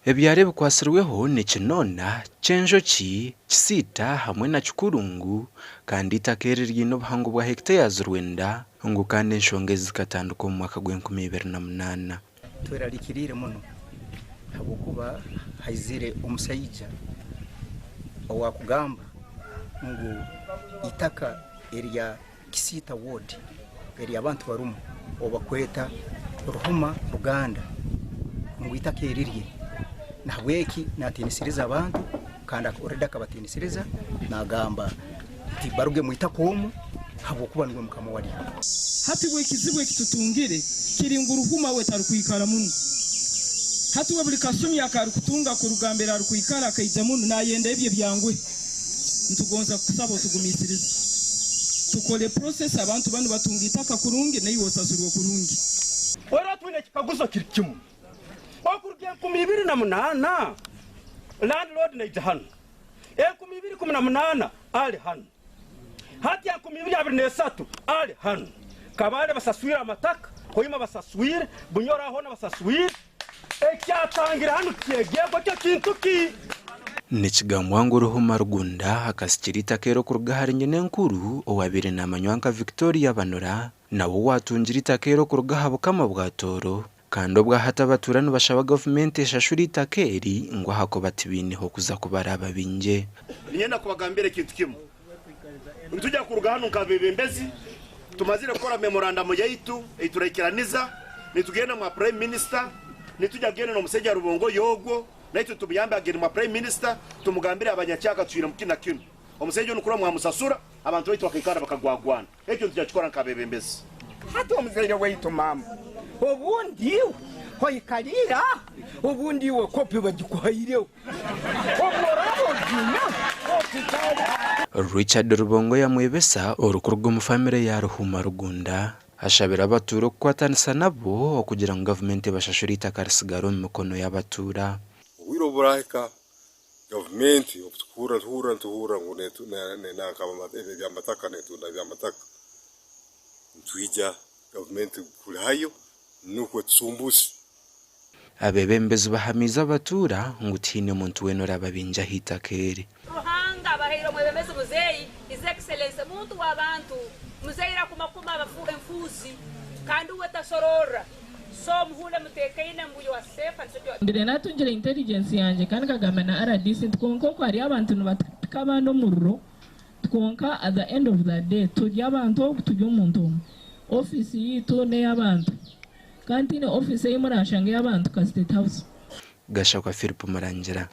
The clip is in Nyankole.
Ebyaro ebikwatsirweho ni Kinona, Kyenjoki, Kisiita hamwe na Kikurungu kandi eitaka eri riine obuhango bwa hectares rwenda ngu kandi enshonga ezi zikatandika omu mwaka gw'enkumiibiri na munaana. Twerarikiriire muno habwokuba haizire omusaija owakugamba ngu itaka erya Kisiita ward ery'abantu barumu ou bakweta Ruhuma Ruganda ngu itaka erirye nahabweki natinisiriza abantu kandi already akabatinisiriza nagamba nti baruge mu itaka omu habwokuba niwe mukama waryo. Hati bwe ekizibu ekitutungire kiri ngu Ruhuma we tarukwikara muno. Hati we buli kasumi akarukutunga kuruga mbere arukwikara akaija munu nayenda ebye byanguhe. Nitugonza kukusaba otugumiisirize tukole process abantu banu batunge itaka kurungi naiwe osasurwe kurungi. Ora twine ekikaguzo kiri kimu, okuruga 2008 landlord naija hanu, 2018 ali hanu, hati 2023 ali hanu. Kabale basaswire amataka, Hoima basaswire, Bunyoro hoona basaswire. Ekyatangire hanu kyegyego kyo kintu ki? Nikigambwa ngu Ruhuma Rugunda akasikira eitaka eri okuruga ahari nyinenkuru owabaire namanywa nka Victoria Banura nawe owatungire eitaka eri okuruga aha Bukama bwa Tooro kandi obwahati abatuura nibashaba gavumenti eshashure eitaka eri ngu ahakuba tibaine hokuza kubarababingye. Niinyenda kubagambira ekintu kimwe. Nitwija kuruga hanu nk'abeebembezi tumazire kukora memorandamu yaitu ei turaikiraniza, nitugenda mwa Prime Minister, nitwija kugenda n'omusaija Rubongoya ogwo, naitwe tumuyambe agende mwa Prime Minister tumugambire abanyakyaka tucwiremu kinu na kinu. Omusaija onu kurora mwamusasura, abantu baitu bakaikara bakagwagwana. Ekyo nitwija kukikora nk'abeebembezi. Hati omuzaire waitu maama, obundi iwe oikaliire aho, obundi iwe kopi bagikuhaireho, obu oraaba ogiineho otutware. Richard Rubongoya Mwebesa orikuruga omu famire ya Ruhuma Rugunda ashabire abatuura okukwatanisa nabo okugira ngu gavumenti ebashashure eitaka risigare omu mikono y'abatuura. Obwire obu burahika Gavumenti obu tukuhurra tuhurra nituhurra ngu nanka eby'amataka netunda eby'amataka, nitwija gavumenti kurihayo nukwo etusumbuuse. Abeebembezi bahamiize abatuura ngu tihaine muntu weena orababingye aha itaka eri. Ruhanga abahaire omwebembezi muzeeyi His Excellency muntu wa bantu muzeeyi rakumakuma enfuuzi kandi uwe tasororra. So muhuure muteekaine ngu you are safe and secure. Mbire natungire intelligence yangye kandi nkagamba na rdc nti kwonka oku hariyo abantu nibatipika abandi omuriro kwonka at the end of the day turi abantu oku turi omuntu omwe. Office yaitu n'eyabantu kandi tihaine office ei murashanga ey'abantu nka State House. Gashakwa Philip Murangira.